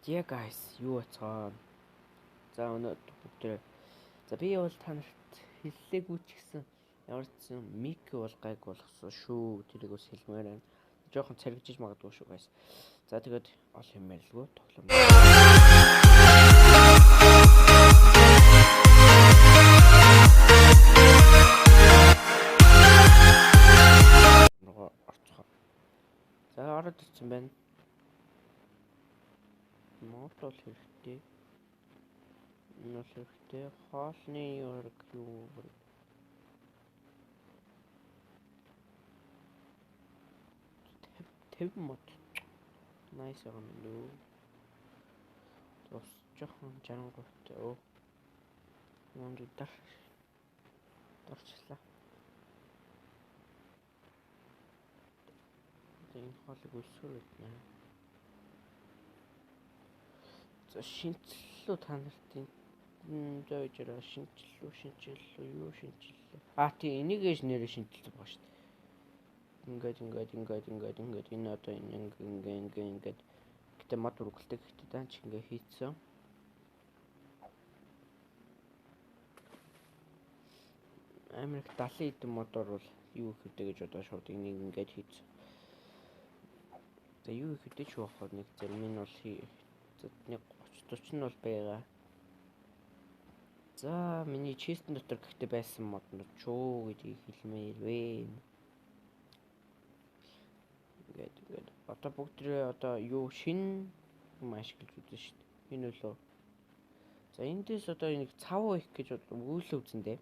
Yeah guys, юу бацгаа. За өнөөдөр бүгдээ. За би бол та нарт хэллээгүй ч гэсэн ямар ч сан мик бол гайг болгосон шүү. Тэрийг бас хэлмээр байна. Жохон царигжиж магадгүй шүү guys. За тэгээд ол хэмээлгүй тоглоом. Нөгөө орцгоо. За ороод ирсэн байна. Мод бол хэрэгтэй. Энэ бол хэрэгтэй. Хоолны хэрэг юу вэ? 50 мод. Nice байгаа юм дөө. Тус жоохон 63-тай. Өө. Юунд дар. Дарчлаа. Энэ хоолыг өсгөр гэднэ. За шинчлэлүү та нарт энэ зөөжрөө шинчлэлүү юу шинчлэлээ. А тий энийг ээж нэрээ шинчилсэн байгаа шүү дээ. Ингээд ингээд ингээд ингээд ингээд энэ одоо энэ ингээд ингээд ингээд гэтээ мод үргэлдэг гэтээ даанч ингээ хийцэн. Амар их 70 хэдэн модоор бол юу их хэвдэ гэж одоо шууд энийг ингээд хийцэн. За юу их хэвдэ ч байх нэг зарим нь бол нэг 30 40 нь бол байгаа. За миний честэн дотор гэхдээ байсан моднууд чуу гэдгийг хэлмээр вэ. Ингээд ингээд одоо бүгдрээ одоо юу шин юм ашиглаж үзэн шүү дээ. Энэ үлээ. За эндээс одоо нэг цав их гэж өгүүлээ үзэн дээ.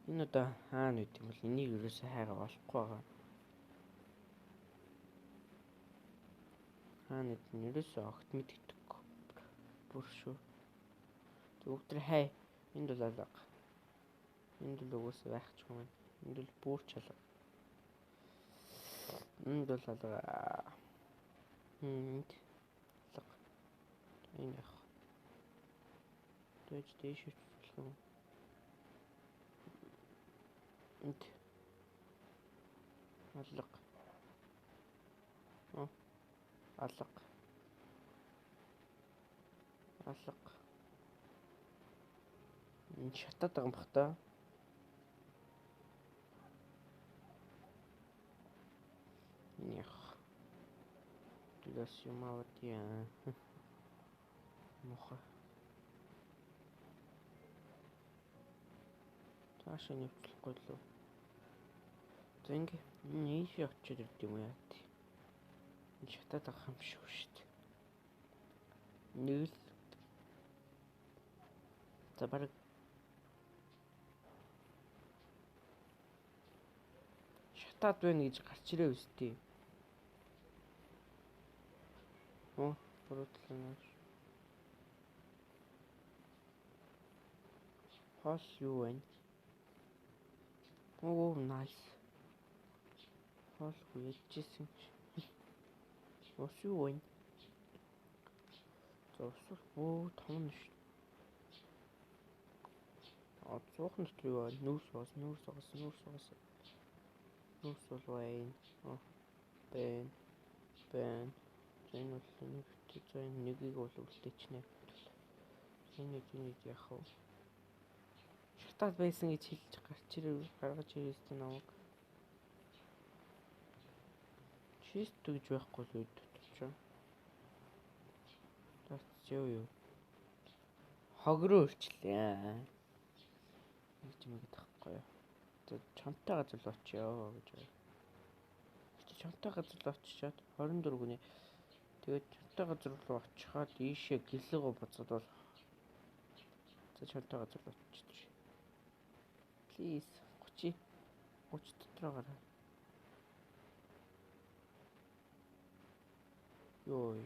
Энэ одоо хаана үт юм бол энийг ерөөсөө хайгаа олохгүй байгаа. Хаана үт нь ерөөсөө огт мэддэггүй. Бүр шүү. Бүгд хай. Энд бол алга. Энд бол угсаа байх ч юм. Энд бол бүр ч алга. Энд бол алга. Энд алга. Энэ яг. Дэж дээш болох юм. Энд алга. Алга. Алга. Энэ шатаад байгаа юм бах та. Энэ яг. Түлээс юм аваад яа. Муха. Цаашаа нэвтлэхгүй лөө. За ингээ энэ ийшээ очиод ирд юм уу яа тий. Энэ шатаад байгаа юм шиг шүү дээ. Нэг л за баг шатаад байна гэж гарч ирээ өстэй. Оо, буруутал нь. Хоол юу вэ? Оо, nice. Хоолгүй ялжсэн. Ус юу вэ? За ус бол том нь шүү. А 100 дотор юу вэ? Нүүрс бас, нүүрс бас, нүүрс бас. Нүүрс бол байна. Оо. Бэн. Бэн. За энэ бол нэг за энэ нэгийг бол үлдээчнэ. Энэ нэг яах вэ? Шатаад байсан гэж хэлж гарч ирээ гаргаж ирээстэй намайг. Чист гэж байхгүй л үед дотор. Тац юу юу. Хог руу өрчлээ. Нэг юм гэдэг байхгүй юу. За чонтой газар л очиё гэж. Гэтэ чонтой газар л очичоод 24 гүнээ. Тэгээд чонтой газар руу очихоод ийшээ гэлэгөө буцаад бол. За чонтой газар руу очиж. Please 30 30 дотроо гараа. Йой.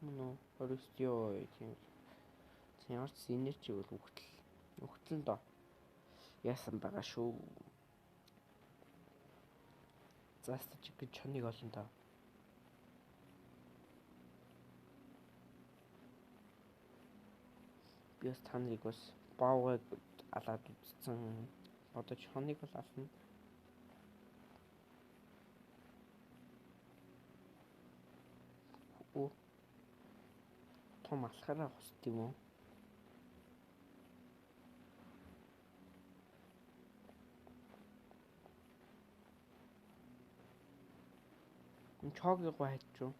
Мөн үү? 29 ёо тийм. Ямар ч энерги бол үхтэл. Үхтэл доо. Яасан байгаа шүү. Заастаж гэж чоныг олон доо. Би бас та нарыг бас боогыг алаад үзсэн. Одоо чоныг бол ална. Оо. Том алхаараа хусд юм уу? Энэ чогийг хайчуу.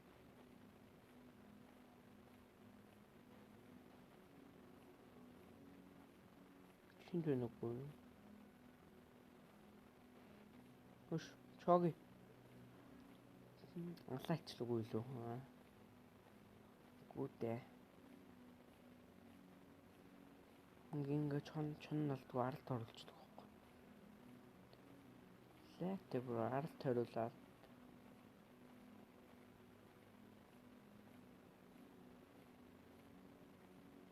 Шинж байна уугүй юу? Хөш, чоги. Алаачлаагүй лүү. Гүдэ. Ингээ чон чон болдгоо аралт оруулчихдаг байхгүй. Лайтай бүр аралт хариулаад.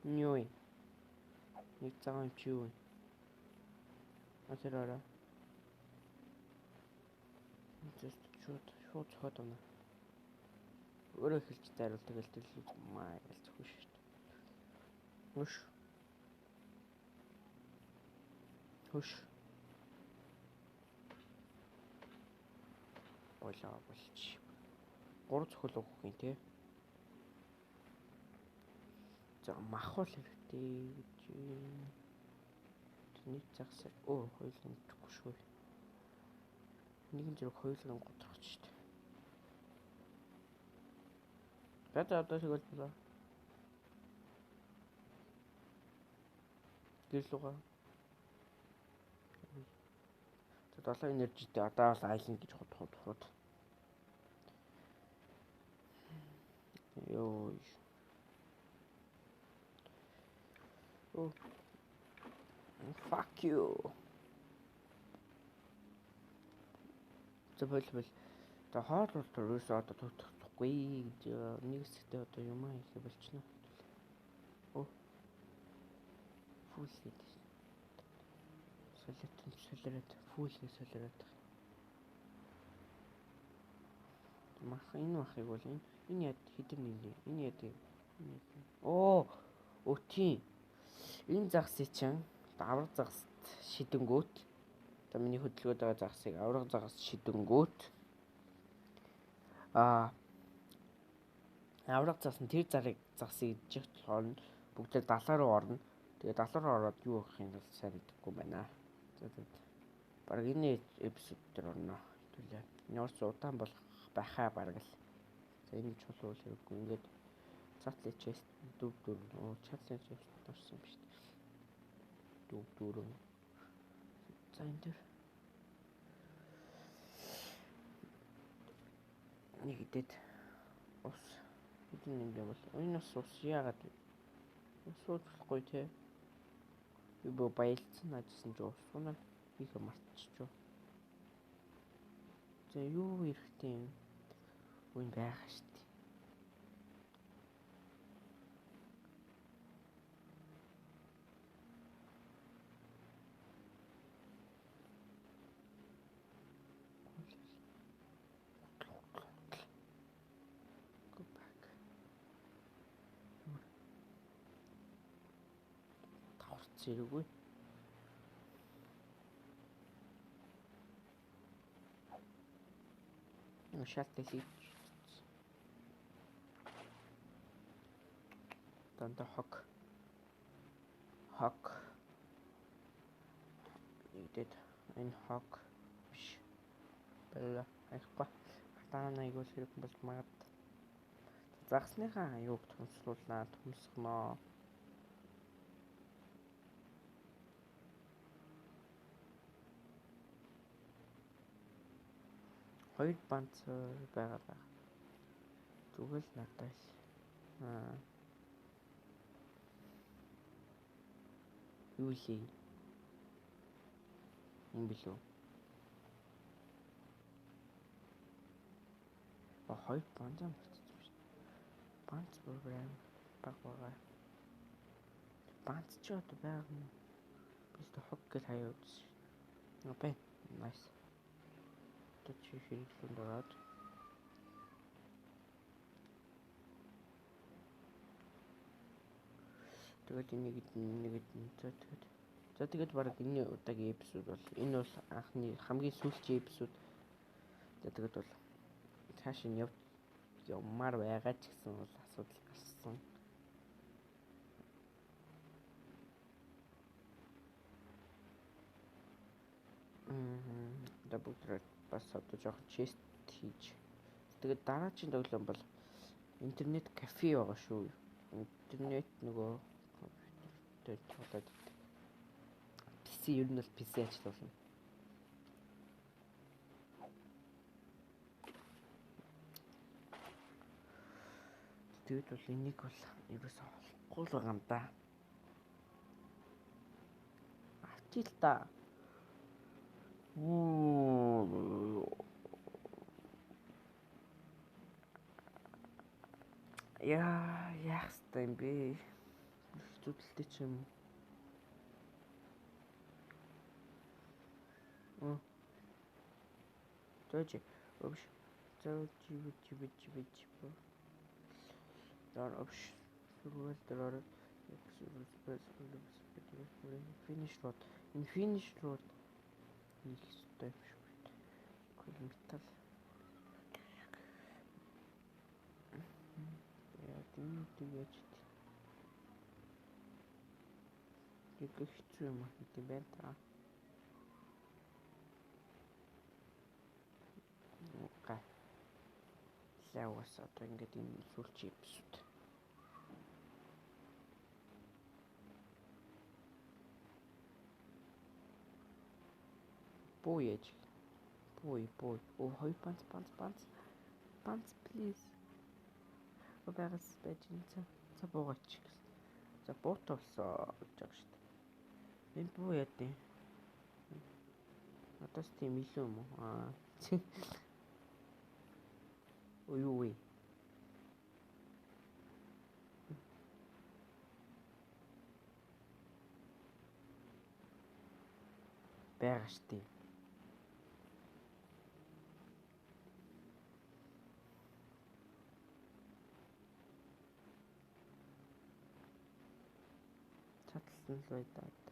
Юу юм? Нэг цагаан юм чи юу юм? А тэр араа. Just шууд шууд цохоод байна. Өөрөө эхэлж зайруулдаг л тэл маа гэж зөвхөн шүү дээ. Хөш. Хөш. Болоо болч. 3 цохол өгөх юм те. За мах бол хэрэгтэй гэж. Нэг загас өө хоёулын идэхгүй шүү. Нэгэн зэрэг хоёулын готрох шүү дээ. За одоо шиг боллоо. Гэрлүүга. За 7 энержитэй одоо бол айлн гэж хот хот хот. Йоо. Oh. Fuck you. За бол бол. За хоол бол ерөөсөө одоо тогтохгүй гэж нэг хэсэгтээ одоо юм аа хийх болчихно. Оо. Фул гэдэг. Солиот солиороод фул гэж солиороод. Мах энэ махыг бол энэ энэ яд хэдэн нэмлээ. Энэ яд. Оо, өтийн. Энэ загсыг чинь авраг загаст шидэнгүүт одоо миний хөдөлгөөд байгаа загсыг авраг загаст шидэнгүүт авраг загас нь тэр зарыг загсыг идчих болохоор нь бүгдээ 70 руу орно. Тэгээ 70 руу ороод юу гэх юм бол сайн мэдэхгүй байна. За тэгээд баг энэ эпизод дээр орно. Төлөө. Ямар ч удаан болох байхаа баг л. За энэ чулуу хэрэггүй ингээд цаатлын chest 4 4 оо цаатлын chest орсон юм шүү дээ. 4 4. За энэ дээр нэг идэд ус хэдэн юм бэ бол энэ бас ус яагаад ус уухгүй те. Би бо баялцсан ажсэн ч ус унаа их мартчихв. За юу эрэхтэй юм? Үн байгаа шүү дээ. Go back. Давхарц зэрэггүй. Шалт хийж дандаа хог хог нэгдээд энэ хог биш баяа аяхгүй хатаана айгуул хэрэг болж магад. Загсныхаа аюуг томслуулнаа томсгоноо. Хоёр банц байгаа байгаа. Зүгээр л надад л. Аа. Юу лээ? Юм билүү? А хоёр банзаа мартчихсан шүү дээ. Банц бүр аим баг байгаа. Банц ч одоо байгаа юм. Би л хог гэж хаяа үзсэн. Окей, nice. Одоо чи хэрэглээнд ороод тэгээд энийг нэг за тэгээд за тэгээд баг энэ удаагийн эпизод бол энэ бол анхны хамгийн сүүлчийн эпизод. За тэгээд бол цааш нь явмаар байгаа ч гэсэн бол асуудал гарсан. бүгд бас одоо жоохон chest хийж. Тэгээд дараагийн тоглоом бол интернет кафе байгаа шүү. Интернет нөгөө компьютер дээр тоглоод PC ер нь бол PC ажил болно. Тэгээд бол энийг бол ерөөсөө олохгүй л байгаа юм да. Авчи л та. Яа, яах ёстой юм бэ? Зүудэлтэй ч юм. Зөөж. Өвш. Зөөж бич бич бич. Дор өвш. Сүрвэл дор finish road. Энэ finish road хийх ёстой юм шиг байна. Металл. Яа, тийм яаж тийм хэцүү юм хийх юм байна та. Окей. Лавас одоо ингээд энэ сүүлчийн эпизод. Буу яаж. Буу буу. Оо хоёр панц панц панц. Панц please. Оберс байж энэ за буугач гэсэн. За буутай болсон гэж байгаа шүү дээ. Энэ буу яа дий. Надаас тийм илүү юм уу? Аа. Ой юу вэ? Байгаа шүү дээ. Чадalсан л байдаад.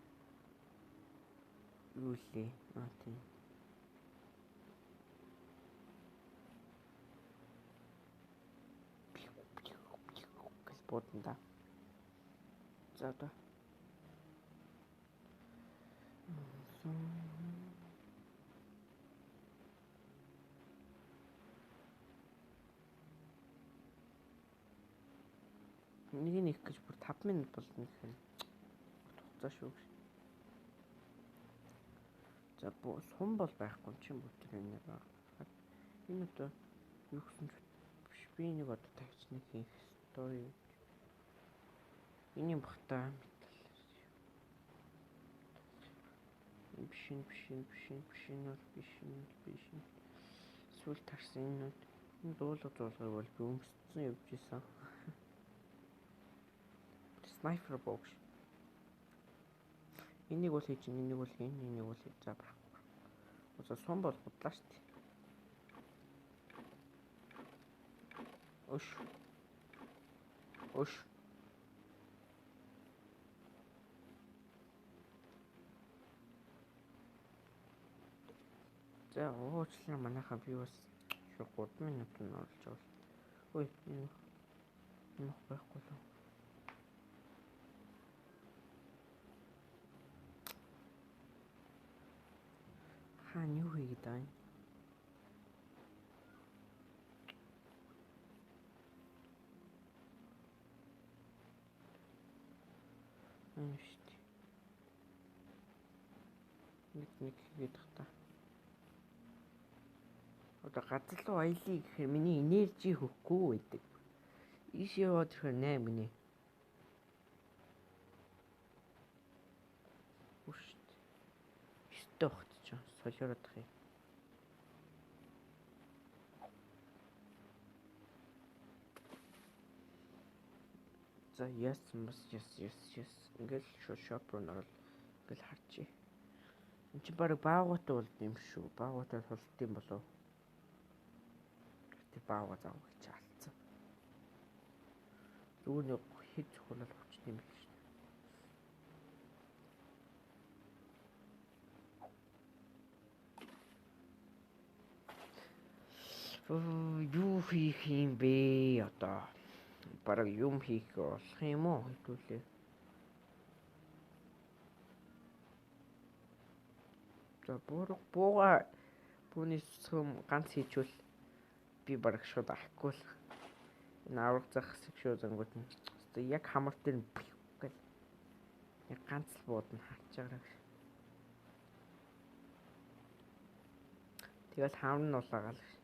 Юу лээ? Аа тийм. Гэж буудна да. За одоо. Нэг нэг гэж бүр 5 минут болно гэхээр хугацаа шүү. За сум бол байхгүй чинь бүгд энэ байгаа. Энэ одоо юу гэсэн ч биш. Би нэг одоо тавьч нэг хийх ёстой. Энэ юм бах та металл. Биш биш биш биш биш биш. Сүүл тарсан энэ энэ дуулга дуулгыг бол би өмссөн явж исэн. Снайпер богш. Энийг бол хийж, энийг бол хийн, энийг бол хийж за байхгүй. Одоо сум бол бодлаа шүү дээ. Өш. Өш. За уучлаарай манайхаа би бас 3 минут нь оруулж байгаа. Ой энэ байхгүй л. Хаана юу хийгээд байгаа юм? Энэ шүү дээ. Нэг нэг хийгээд та. Одоо газар руу аялъя гэхээр миний энержи хөөхгүй байдаг. Ийш яваад ирэхээр 8 гинэ. Үш. 9-тэй багт ч солиороод тах юм. За yes yes yes yes ингээл шууд shop руу орол ингээл харчи. Энд чинь баг баагуутай болд юм шүү. Баагуутай султ юм болов. Гэтэ баагаа заав гэж алдсан. Зүгээр нэг хэд цохиолол хүчтэй юм биш. Юу хийх юм бэ одоо? Бараг юм хийх болох юм уу хэдүүлээ. За бууга Бууны сүм ганц хийчвэл би бараг шууд авахгүй л. Энэ авраг зах хэсэг шүү зангууд нь. Яг хамар дээр нь гэл. Яг ганц л бууд нь харж байгаа гэж. Тэгэл хаам нь улаагаал гэж.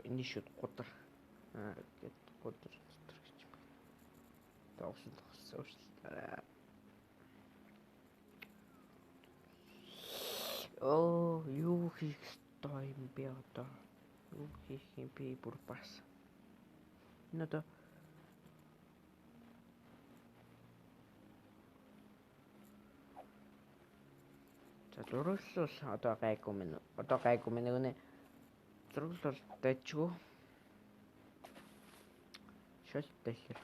Энэ шууд гудар гэд гудар дотор гэж байна. Тоглосон тоглосон уушлаа. Оо, юу хийх ёстой юм бэ одоо? Юу хийх юм бэ бүр бас. Энэ одоо за зураглал бол одоо гайгүй мэн. Одоо гайгүй мэн нэгнэ. Зураглал бол дайчгүй. Шөл дэлхэр.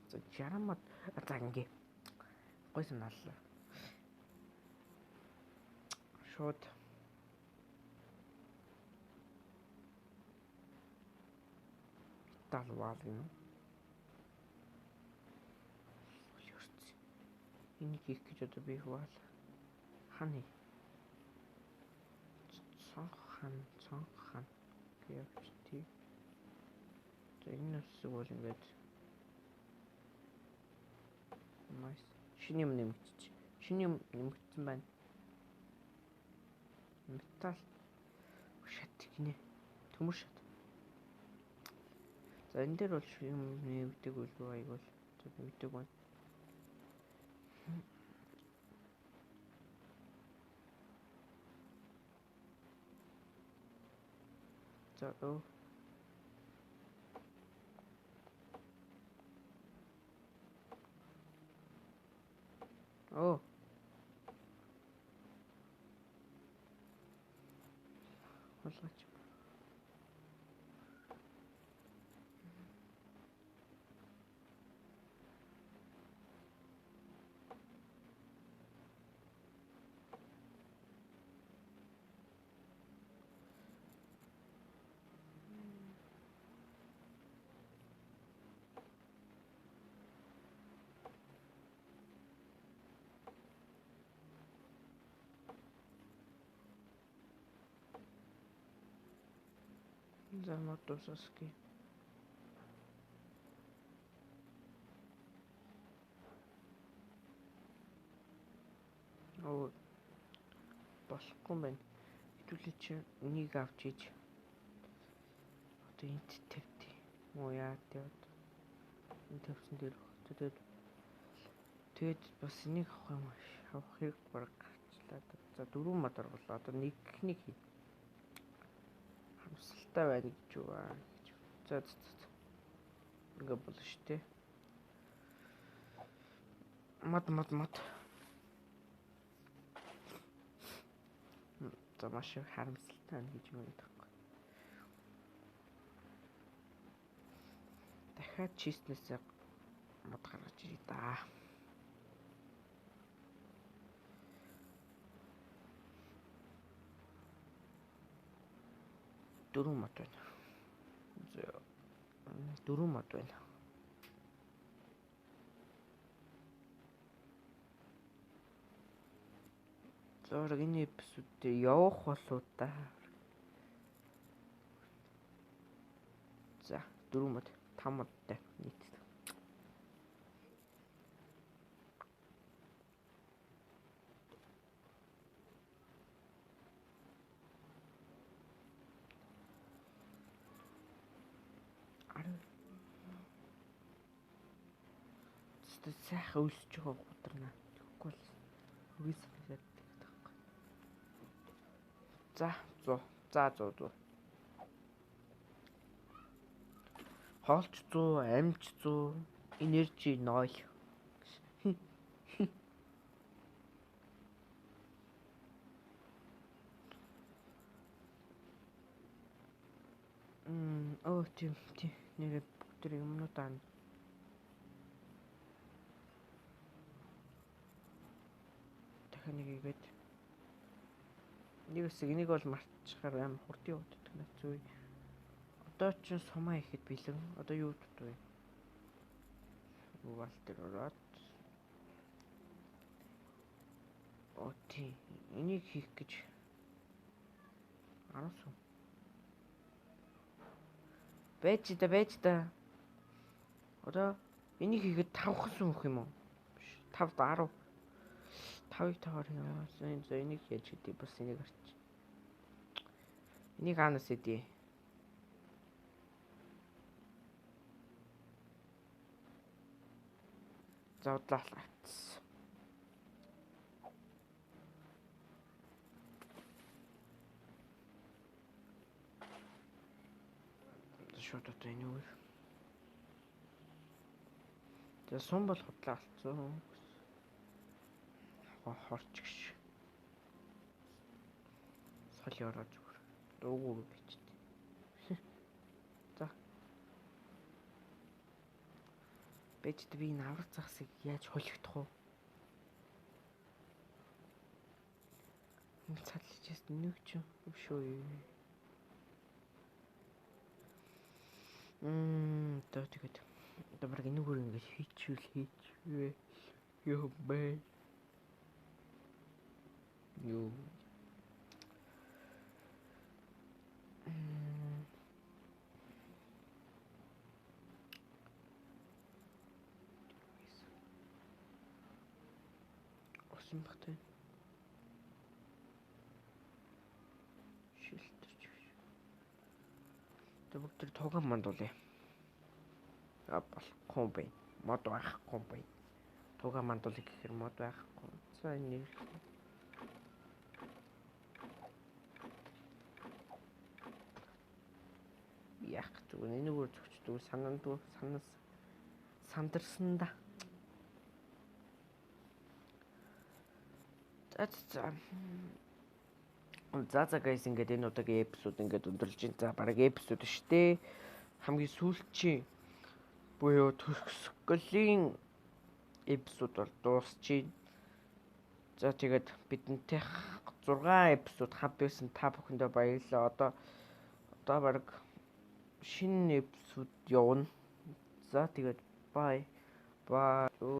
За 60 мод за ингээ. Гой санаалаа. Шууд металл вал гэнэ. Энийг хийх гэж одоо би вал ханы. Цонх хан гэж тий. За энэ хэсэг бол ингээд nice. Шинэ юм нэмэгдчих. Шинэ юм нэмэгдсэн байна. Металл шат гинэ. Төмөр шат. За энэ дээр бол юм нэмэгдэг үлгүй аяг бол за нэмэгдэг байна. За оо. Оо. Хулгайч. За мотососки. Оо болохгүй юм байна. Хэдүүлээ чи энийг авч иж одоо энд тавьтий. Муу яа тавьд. Энэ тавьсан дээр тэгээд тэгээд бас энийг авах юм авах хэрэг баг гарчлаа. За 4 мод оруулаа. Одоо нэг хий. Харамсалтай байна гэж юу аа гэж. За за. Ингээ болно шүү дээ. Мод. За маш их харамсалтай байна гэж юм байдаг. Дахиад чистнээсээ мод гаргаж ирээ да. Дөрвөн мод байна. Дөрвөн мод байна. Зураг энэ эпизод дээр явах болов да. За 4 мод, 5 модтой нийт. Сайхан өлсөж байгаа гударна. Тэгэхгүй бол үгүйс санагдаад байдаг. За 100. За 100. Хоолч 100, амж 100, энержи 0. Оо тийм нэр Тэр юмнуудаа дахиад нэг игээд нэг хэсэг энийг бол мартчихаар амар хурд явагддаг нэ зүй. Одоо ч сумаа ихэд бэлэн. Одоо юу дутуу вэ? Угаал дээр ороод оо тий. Энийг хийх гэж 10 сум. Байж да байж да. Одоо энийг хийхэд 5 сум өгөх юм уу? Биш. 5 10. 5-ыг 5-аар хийе. За энийг яаж хийдий? Бас энийг арч. Энийг аанаас хийдий. За удлаа авчихсан. Шууд одоо энэ үр. За сум бол худлаа алдсан. Хорч гш. Сол ёроо зүгээр. Дуугүй бичдэг. За. Бэжд би энэ авраг загсыг яаж холигдох вэ? Нэг цадлаж яст нэг ч юм шүү. Одоо тэгээд одоо баг энэгээр ингэж хийчихвэл хийчихвэ. Юу бэ? Юу. Осон багтай. Шилтэрч. Одоо бүгд тэр тугаан мандуулъя. А болохгүй юм байна. Мод байхгүй юм байна. Тугаан мандуулъя гэхээр мод байхгүй. За энэ яах зүгээр энэгээр зөгчдөг санаандгүй санаас сандарсан да. За за за guys ингээд энэ удаагийн эпизод ингээд өндөрлж байна. За бараг эпизод шүү дээ. Хамгийн сүүлчийн буюу төгсгөлийн эпизод бол дуусч байна. За тэгээд бидэнтэй 6 эпизод хамт байсан та бүхэндээ баярлалаа. Одоо бараг шинэ эпизод явна. За тэгээд bye. Bye.